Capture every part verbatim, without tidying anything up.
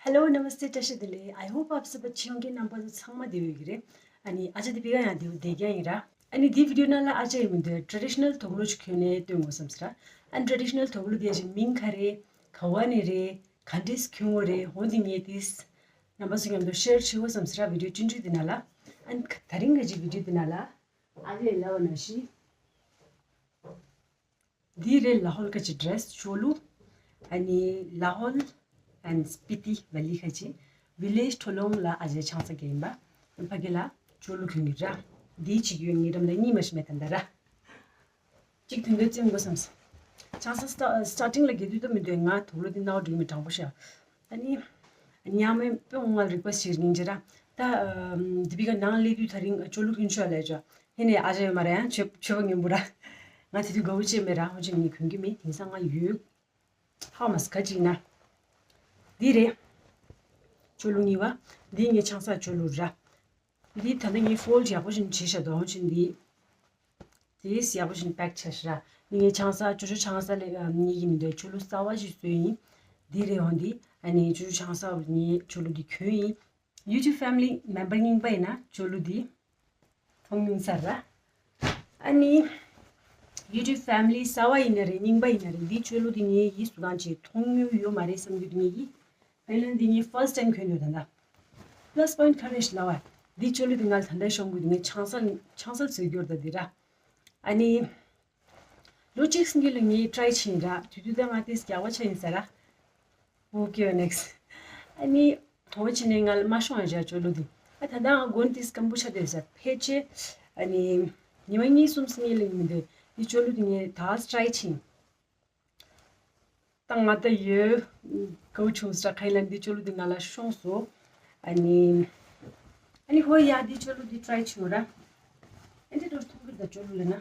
Hello, Namaste, བཀྲ་ཤིས་བདེ་ལེགས། I hope आप सब अच्छे होंगे. རྣམ་པ་ཚོ་ཚང་མ་བདེ་པོ་ཡོད་ཀྱི་རེད། ཨ་ནི་ཨ་ཅག་དེ་བི་ག་ཡང་བདེ་པོ་བསྡད་ཀྱི་ཡིན་ར། ཨ་ནི་དེའི་བི་ཌི་ཡོ་ནང་ལ་ཨ་ཅག་ཡིན་མི་འདུག་ཊ་རེ་ཌི་ཤི་ནལ་དུག་ལོག་ཅིག་གྱོན་ནས་སྟོན་དགོས་བསམ་སོང་ར། ཨ་ནི་ཊ་རེ་ཌི་ཤི་ནལ་དུག་ལོག་དེ་ཅིག་མིང་ག་རེ། ག་བ་ནས་རེད། ག་འདྲས་གྱོན་དགོས་རེད། འོ་དེ་ངས་དེ་རྣམ་པ་ཚོ་མཉམ་དུ་ཤེར་བྱེད་དགོས་བསམ་སོང་ར། བི་ཌི་ཡོ་ཆུང་ཆུང་དེ་ནང་ལ། ཨ་ནི་ད་རིང་གི་ཅིག་བི་ཌི་ཡོ་དེ་ནང་ལ་ཨ་ཅག་ལབ་པ་ནང་བཞིན། འདི་རེད། ལ་ཧོལ་ག་ཅི་ཌི་རེ་སི་ཅོ་ལུ། ཨ་ནི་ལ་ཧོལ་ཨེན་ཌི་སྤི་ཏི་ཝེ་ལི་ག་ཅི་བི་ལེ་ཇི་ཁྲོ་ལོང་ལ་ཨ་ཅག་ཆང་ས་གི་ཡིན་པ། ཕ་གི་ལ་ཅོ་ལུ་གྱོན་གྱི་ར། འདི་གཅིག་ཡོད། ངའི་འགྲམ་ལ་གཉིས་མ་ཞིག་མེད་ད་ད་ར། གཅིག་དོན་དུ་བཙེམ་དགོས་བསམ་སོང་། ཆང་ས་སི་ཊ་སི་ཊར་ཊིང་ལ་རྒྱག་དུས་ད་མི་འདོད། ང་དུག་ལོག་འདི་ནང་འགྲིག་མི་དྲང་པོ་ཤག་ཨ་ནི། ཉག་མེད་པོ་ང་རི་ཀུ་ཨེ་སི་ཊི་བྱེད་རིང་ཅི་ར། ད་འདི་བི་ག་ནང་སླེབས་དུས་ད་རིང་ཅོ་ལུ་གྱོན་ཆོག་ལབ་ཅོ། ཧེ་ནས་ཨ་ཅག་ཡོད་མ་རེད། ཡང་ཆོས་ཆོས་པ་ཉུང་པོ་ར། ང་དེ་དུས་དགའ་བོ་བྱས་མེད་ར། ཧོན་ཅིག་ངས་གྱོན་གྱི་མེད། དེང་སང་ང་ཡོད། ཧ་མ་སི་ག་ཅིག་ན། འདི་རེད། ཅོ་ལུ་གཉིས་པ། འདི་ངའི་ཆང་ས་ཅོ་ལུ་ར། འདི་ད་ལྟ་ངས་ཕོལ་ཌི་ཡག་པོ་ཞིག་བྱས་ཤག་དོན་ཆེན་འདི། དེས་ཡག་པོ་ཞིག་པེག་བྱས་ཤག་ར། འདི་ངའི་ཆང་ས་ཅོ་ཅོ་ཆང་ས་ལས་ངའི་ཡིན་འདོད། ཅོ་ལུ་གསར་པ་ཞིག་བཟོས་ཡིན། འདི་རེད། འོ་འདི་ཨ་ནི་ཅོ་ཅོ་ཆང་ས་ངའི་ཅོ་ལུ་འདི་གྱོན་ཡིན། ཡུ་ཊུབ་ཕེ་མི་ལི་མེམ་བར་རྙིང་པ་ཡིན་ན་ཅོ་ལུ་འདི་མཐོང་མྱོང་ས་ར། ཨ་ནི་ཡུ་ཊུབ་ཕེ་མི་ལི་གསར་པ་ཡིན་ན་རེད། རྙིང་པ་ཡིན་ན་རེད། འདི་ཅོ་ལུ་འདི་ངའི་ཡིད་སུ་གང་ཅིག་མཐོང་མྱོང་ཡོད་མ་རེད་བསམ་རྒྱུ་འདི་ངའི་ཡིད། ཕ་གི་ལ་འདི་ངས་ཕར་སི་ཊི་ཊའིམ་གྱོན་ཡོད་ད་ལྟ། པ་ལ་སི་པོ་ཡིན་ཊི་ག་རེ་ཞིག་ལབ་པ། འདི་ཅོ་ལུ་འདི་ང་ལ་ད་ལྟ་ཤོང་གི་འདུག་ངས་ཆང་ས་ཆང་ས་བཟོས་རྒྱུར་ད་འདི་ར། ཨ་ནི། ལོ་གཅིག་སྔོན་ལ་ངས་ཊ་རའི་བྱས་ཡིན་ར། དེ་དུས་ད་ང་དེ་རྒྱག་པ་ཆ་ཡིན་ས་ར། ཨོ་ཀེ་ནེག་སི་ཊི། ཨ་ནི། དོ་ཆེ་ནས་ང་ལ་མ་ཤོང་ཡ་བྱ་ཅོ་ལུ་འདི། ཨ་ད་ལྟ་ང་དགོན་དེ་སྐམ་པོ་ཆ་དེ་ས་ཕལ་ཆེར། ཨ་ནི། ཉི་མ་གཉིས་གསུམ་སྔོན་ལ་ཡིན་མི་འདུག་འདི་ཅོ་ལུ་འདི་ངས་ད་ཊ་རའི་བྱས་ཡིན། ད་ང་ད་ཡོད། དགའ་བོ་བྱུང་ས་ར། ཁ་ཡིན་ལ་འདི་ཅོ་ལུ་འདི་ང་ལ་ཤོང་སོང་། ཨ་ནི། ཨ་ནི་ཧོ་ཡ་འདི་ཅོ་ལུ་འདི་ཊ་རའི་བྱུང་ར། ཨ་འདི་འདྲ་མཐོང་གི་ད་ཅོ་ལུ་ལ་ན།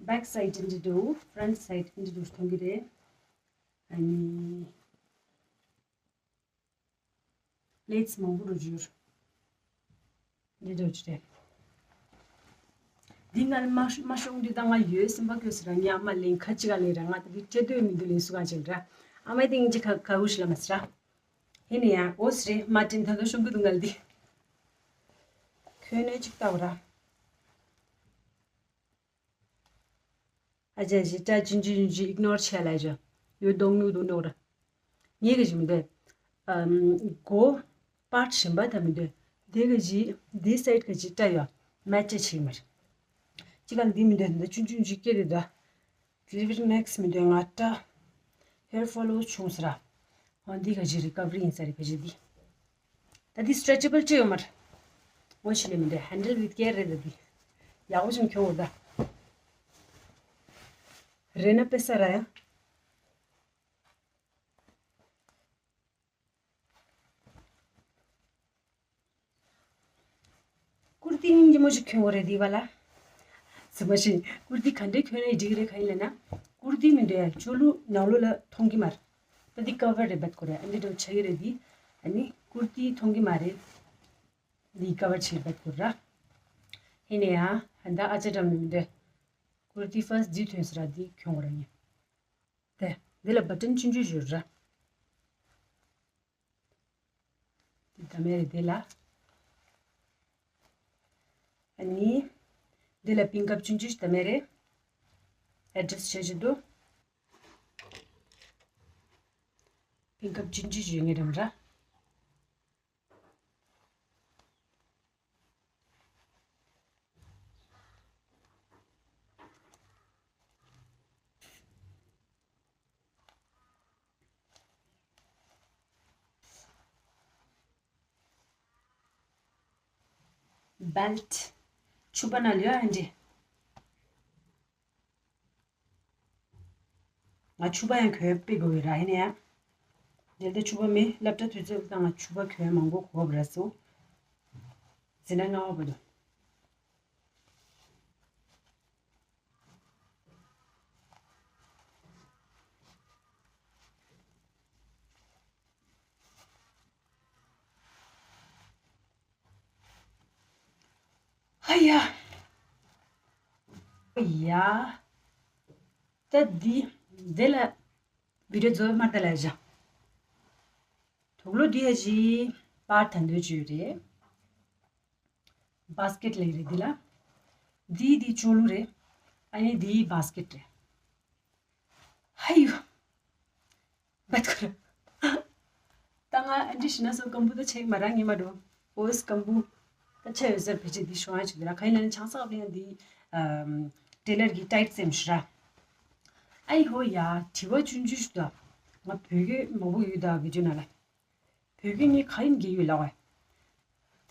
བེག་སའིཌ་འདི་འདྲ། ཕ་རོན་ཊི་སའིཌ་འདི་འདྲ་མཐོང་གི་རེད། ཨ་ནི། ལེ་ཊི་སི་མང་པོ་རུ་འཇུར། འདི་འདྲ་ཅི་རེད། འདི་ང་ལ་མ་མ་ཤོང་དུས་ད་ང་ཡོད་སེམས་པ་སྐྱོ་ས་ར། ངས་ཨ་མ་ལེན་ཁ་ཅིག་ག་ལེན་ར། ང་ད་འདི་སྤྲད་འདོད་མི་འདུག་ལེན་སུ་གང་བྱེད་ར། ཨ་མ་དེ་ངས་ཅི་ཁ་ཁ་འུ་ཤི་ལ་མ་ཟ་ར། ཧེ་ནས་ཡང་འོ་སི་རེད། མ་དྲན་ད་དུང་ཤོང་གི་འདུག་ང་ལ་འདི། ཁྱོད་ནས་ཅིག་ལྟ་བ་ར། ཨ་ཅག་ཞིག་སྐྲ་ཅུང་ཅུང་ཅུང་ཅུང་ཨིག་ནོར་བྱས་ལ་ཅོ། ཡོད་གདོང་ཉུག་འདུག་ནོར། ངས་ག་ཅི་མི་འདོད། ཨམ། མགོ་པར་ཊི་གཞན་པ་ད་མི་འདོད། དེ་ག་ཅི་འདི་སའིཌ་ག་ཅི་སྐྲ་ཡོད་མེ་ཅི་བྱེད་མར། ཅི་ག་འདི་མི་འདོད། འདི་ཅུང་ཅུང་ཅུང་སྐྱེ་རེད་ད། ཌི་ལི་ཝར་ནེག་སི་མི་འདོད། ང་སྐྲ་ཧེར་ཕོལ་ལོ་བྱུང་ས་ར། འོ་འདི་ག་ཅི་རི་ཀ་བ་རི་ཡིན་ས་རེད། ཕལ་ཆེར་འདི། ད་འདི་སི་ཊེ་ཆེ་བལ་ཅི་ཡོད་མར། འོ་ཞིག་ལས་མི་འདོད། ཧེན་ཌལ་ཝིད་ཀེར་རེད་ད་འདི། ཡག་པོ་ཅིག་གྱོན་འོ་ད། རེ་ན་པེ་ས་ར་ཡ། ཀུར་ཏི་སྙིང་རྗེ་མོ་ཞིག་གྱོན་དགོས་རེད་འདི་བ་ལ། ཟི་མ་ཞིག་ཀུར་ཏི་ག་འདྲའི་གྱོན་ནས་འགྲིག་རེད། ག་ཡིན་ལབ་ན། ཀུར་ཏི་མི་འདྲ་ཡ་ཅོ་ལུ་ནང་ལོགས་ལ་མཐོང་གི་མ་རེད། ད་འདི་ཀ་བར་རེད་འབད་དགོས་རེད། ཨ་འདི་འདྲ་ཆགས་ཀྱི་རེད་འདི། ཨ་ནི་ཀུར་ཏི་མཐོང་གི་མ་རེད། འདི་ཀ་བར་བྱེད་འབད་དགོས་ར། ཧེ་ནས་ཡ་ཧན་ད་ཨ་ཅག་འགྲམ་ནས་མི་འདྲ། ཀུར་ཏི་ཕར་སི་ཊི་འདི་ཐོན་ས་ར། འདི་གྱོན་དགོས་ར་ངས། དེ། འདི་ལ་བ་ཊན་ཆུང་ཆུང་ཡོད་ར། འདི་ད་མེ་རེད་འདི་ལ། ཨ་ནི། འདི་ལ་པིན་ཀབ་ཆུང་ཆུང་ཞིག་ད་མེ་རེད། ཨེ་ཌི་རེ་སི་བྱེད་ཀྱི་འདུག་པིན་ཀབ་ཆུང་ཆུང་ཞིག་ཡོད་ངེས་རང་ར། བེལ་ཊི། ཕྱུ་པ་ནང་ལ་ཡོད་ཨ་འདྲེ། ང་ཕྱུ་པ་ཡང་གྱོན་དཔེ་དགོས་ཡོད་ར། ཡིན་ན་ཡང་། དེ་ལྟ་ཕྱུ་པ་མེད། སློབ་གྲྭ་དུས་ཚོད་དང་ང་ཕྱུ་པ་གྱོན་མང་པོ་གོ་བ་ར་སོ། ཟིན་ན་ང་བ་བ་དོ། ཧ་ཡ། ཡ། ད་འདི། འདི་ལ་བི་ཌི་ཡོ་རྫོགས་མ་ད་ལ་བཞག་དུག་ལོག་འདི་ཡ་ཅིག་པར་ཐན་འདོད་ཅིག་ཡོད་རེད། བྷ་སི་ཀེཊ་ལབ་ཀྱི་རེད་འདི་ལ། འདི་འདི་ཅོ་ལུ་རེད། ཨ་ནི་འདི་བྷ་སི་ཀེཊ་རེད། ཧ་ཡོ། བད་ཁུར། ད་ང་ཨ་འདྲི་ཤི་ན་སོ་སྐམ་པོ་ད་ཆེ་མ་རང་ཉི་མ་འགྲོ། འོ་སྐམ་པོ། ད་ཆེ་ཡོད་ཟེར་བེད་སྤྱད་འདི་ཤོང་ཡ་ཆུ་འདི་ར་ཁ་ཡིན་ན་ནི་ཆང་ས་ཨབ་ཡང་འདི། ཨམ། ཊེ་ལར་གྱི་ཊའིཊ་སེམས་ཤི་ར། ཨ་ཡི་ཧོ་ཡ་དྲི་བ་ཆུང་ཆུང་ཞིག་ད། ང་བོད་སྐད་མང་པོ་ཡོད་ད་བི་ཌིའོ་ནང་ལ། བོད་སྐད་ངས་ག་ཡིན་གྱི་ཡོད་ལགས་བས།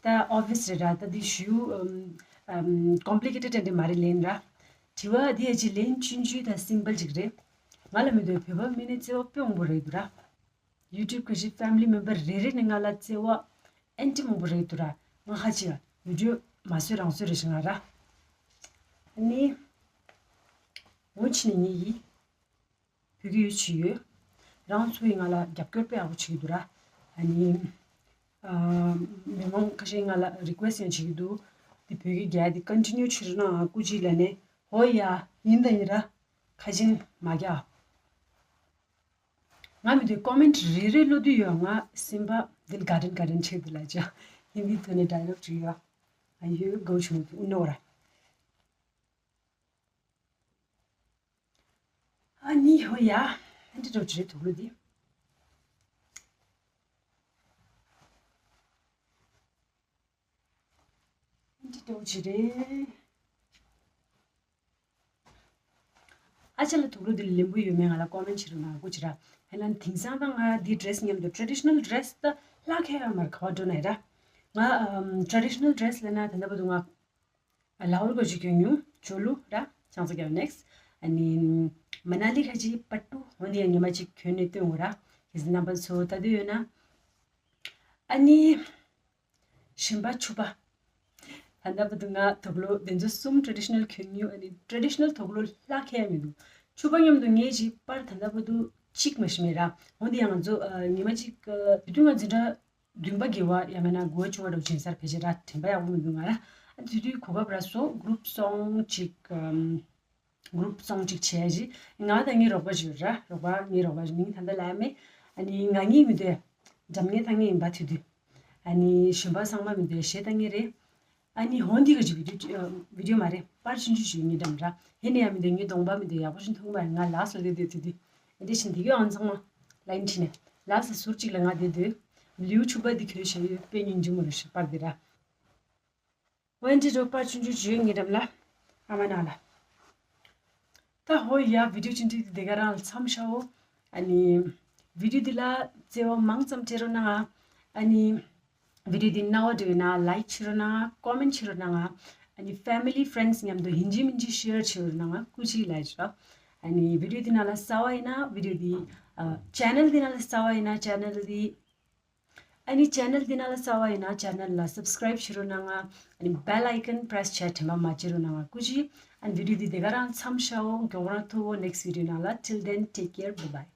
ད་ཨོ་བྷི་ཡས་རེད་ར། ད་འདི་ཞུ་ཨམ་ཨམ་ཀོམ་པི་ལི་ཀེ་ཊེཌ་འདྲ་མ་རེད་ལན་ར། དྲི་བ་འདི་ཡ་ཅིག་ལན་ཆུང་ཆུང་དང་སིམ་པལ་ཅིག་རེད། ང་ལ་མི་འདོད་བོད་པ་མི་ནི་བརྩེ་བ་དཔེ་མང་པོ་རེད་འདུག་ར། ཡུ་ཊུབ་ཁ་ཤས་ཕེ་མི་ལི་མེམ་བར་རེ་རེ་ནས་ང་ལ་བརྩེ་བ་ཨེན་ཏི་མང་པོ་རེད་འདུག་ར། ང་ཧ་ཅི་ཡ་བི་ཌིའོ་མ་བཟོས་རང་བཟོས་རེད་ཤི་ང་ར། ཨ་ནི། འོ་ཕྱི་ནས་ངེད་ཡིས། བོད་སྐད་ཡོད་ཆི་ཡོད། རང་ཚོ་ཡི་ང་ལ་རྒྱབ་སྐྱོར་དཔེ་ཡག་པོ་བྱེད་ཀྱི་འདུག་ར། ཨ་ནི། ཨ། མི་མང་ཁ་ཤས་ང་ལ་རི་ཀུ་ཨེ་སི་ཡང་བྱེད་ཀྱི་འདུག་འདི་བོད་སྐད་རྒྱག་འདི་ཀོན་ཊི་ནིའུ་བྱེད་རོགས་གནང་ཨ་སྐུ་མཁྱེན་ལབ་ནས། ཧོ་ཡ། ཡིན་ད་ཡིན་ར། ཁ་ཆེན་མ་རྒྱག་ང་མི་འདོད་ཀོ་མེན་ཊི་རེ་རེ་ཀློག་དུས་ཡོད། ང་སེམས་པ་འདི་ལ་ག་དྲན་ག་དྲན་ཆེ་འདི་ལ་ཅག་ཧིན་དིའི་ཐོག་ནས་ཌའི་ལོག་བྲིས་ཡོད། ཨ་ཡོད་དགའ་བོ་བྱུང་འདུག་ཨུ་ནོ་ར། ཨ་ནི་ཧོ་ཡ། ཨ་འདི་འགྲོ་ཅི་རེད་དུག་ལོག་འདི། ཨ་འདི་འགྲོ་ཅི་རེད། ཨ་ཅག་ལ་དུག་ལོག་འདི་ལེན་པོ་ཡོད་མེད་ང་ལ་ཀོ་མེན་ཊི་བྱེད་རོགས་གནང་སྐུ་མཁྱེན་ར། ཧེ་ལན་དེང་སང་ད་ང་འདི་ཌི་རེ་སི་མཉམ་དུ་ཊེ་རེ་ཌི་ཤ་ནལ་ཌི་རེ་སི་ད་ལྷག་ཁེ་ཡོད་མ་རེད་ག་བ་འགྲོ་ནའི་ར། ང་ཊེ་རེ་ཌི་ཤ་ནལ་ཌི་རེ་སི་ལེན་ན་ད་ལྟ་བར་དུ་ང་། ལ་ཧོར་གོ་ཅིག་གྱོན་མྱོང་། ཇོ་ལུ་ར། ཆང་ས་གྱོན་ནེག་སི། ཨ་ནི། མ་ན་ལི་ཁ་ཅིག་པ་ཏུ་འོ་འདི་ཡང་ཉི་མ་གཅིག་གྱོན་ནས་སྟོན་འོ་ར། གལ་སྲིད་རྣམ་པ་ཚོ་ལྟ་འདོད་ཡོད་ན། ཨ་ནི། གཞན་པ་ཕྱུ་པ། ད་ལྟ་བར་དུ་ང་དུག་ལོག་དེ་ཚོ་གསུམ་ཊེ་རེ་ཌི་ཤ་ནལ་གྱོན་མྱོང་། ཨ་ནི་ཊེ་རེ་ཌི་ཤ་ནལ་དུག་ལོག་ལྷག་ཁེ་ཡ་མི་འདུག་ཕྱུ་པ་མཉམ་དུ་ངས་ཅིག་པར་ད་ལྟ་བར་དུ་གཅིག་མ་ཤི་མེད་ར། འོ་འདི་ཡང་ང་ཚོ་ཉི་མ་གཅིག་དུས་དུས་ང་འཛིན་གྲྭ། བདུན་པ་དགེ་བ་ཡང་མིན་ན་དགུ་བ་བཅུ་བ་འདྲ་བོ་ཕྱིན་ཚར་ཕལ་ཆེར་ར་དྲན་པ་ཡག་པོ་མི་འདུག་ང་ར། ཨ་དེ་དུས་གོ་སྐབས་རག་སོང་། གུ་རུབ་སོང་ཅིག་གུ་རུབ་སོང་ཅིག་བྱས་རྗེས་ང་དང་ངའི་རོགས་པ་ཅིག་ཡོད་ར། རོགས་པ་ངའི་རོགས་པ་མིང་ད་ལྟ་ལབ་ཡ་མེད། ཨ་ནི་ང་གཉིས་མི་འདོད། འགྲམ་ངའི་ཐང་ངའི་ཡིན་པ་དུས་དུས། ཨ་ནི་གཞན་པ་ཚང་མ་མི་འདོད་གཞས་ལྟ་ངེས་རེད། ཨ་ནི་ཧོན་འདི་ག་ཅིག་བི་ཌིའོ་བི་ཌིའོ་མ་རེད་པར་ཆུང་ཆུང་ཞིག་ངའི་འགྲམ་ར། ཧེ་ནས་ཡང་མི་འདོད་ངའི་གདོང་པ་མི་འདོད་ཡག་པོ་ཞིག་མཐོང་མ་རེད། ང་ལགས་སོ་དེ་དེ་དེ་དེ། ཨེ་འདྲ་ཞིག་འདི་གའི་ཨང་ཚང་མ་ལ་ཡིན་ཁྲིད་ནས་ལགས་སོ་ཟུར་གཅིག་ལ་ང་དེ་དེ། ལིའུ་ཕྱུ་པ་འདི་གོས་ཞེས་ཡོད་དཔེ་སྙིང་རྗེ་མོ་རེད་ཤག་པར་འདི་ར། ཝེན་ཏི་འགྲོ་པར་ཆུང་ཆུང་བྱོས་ངའི་འགྲམ་ལ། ཨ་མ་ན་ལ། ད་ཧོ་ཡ་བི་ཌིའོ་ཆུང་ཆུང་འདི་དེ་ག་རང་ལ་མཚམས་བཞག་འོ། ཨ་ནི། བི་ཌིའོ་འདི་ལ་བརྩེ་བ་མང་ཙམ་སྤྲད་རོགས་གནང་ང་། ཨ་ནི། བི་ཌིའོ་འདི་རྣ་བ་འགྲོ་ཡོད་ན་ལའིཀ་བྱེད་རོགས་གནང་ང་། ཀོ་མེན་ཊི་བྱེད་རོགས་གནང་ང་། ཨ་ནི་ཕེ་མི་ལི་ཕེ་རེན་ཌི་མཉམ་དུ་ཡིན་གཅིག་མིན་གཅིག་ཤེར་བྱེད་རོགས་གནང་ང་། སྐུ་མཁྱེན་ལབ་ཀྱི་ར། ཨ་ནི་བི་ཌིའོ་འདི་ནང་ལ་གསར་པ་ཡིན་ན་བི་ཌིའོ་འདི། ཨ། ཆེ་ནལ་འདི་ནང་ལ་གསར་པ་ཡིན་ན་ཆེ་ནལ་འདི། ཨ་ནི་ཆེ་ནལ་འདི་ནང་ལ་གསར་པ་ཡིན་ན་ཆེ་ནལ་ལ་སབ་སི་ཀ་རའིབ་བྱེད་རོགས་གནང་ང་། ཨ་ནི་བེལ་ཨའི་ཀོན་པྲེ་སི་བྱས་དྲན་པ་མ་བརྗེད་རོགས་གནང་ང་། སྐུ་མཁྱེན། ཨ་ནི་བི་ཌིའོ་འདི་དེ་ག་རང་མཚམས་བཞག་འོ། མགྱོགས་པོ་རང་ཐུག་འོ་ནེག་སི་བི་ཌིའོ་ནང་ལ། Till then, take care, bye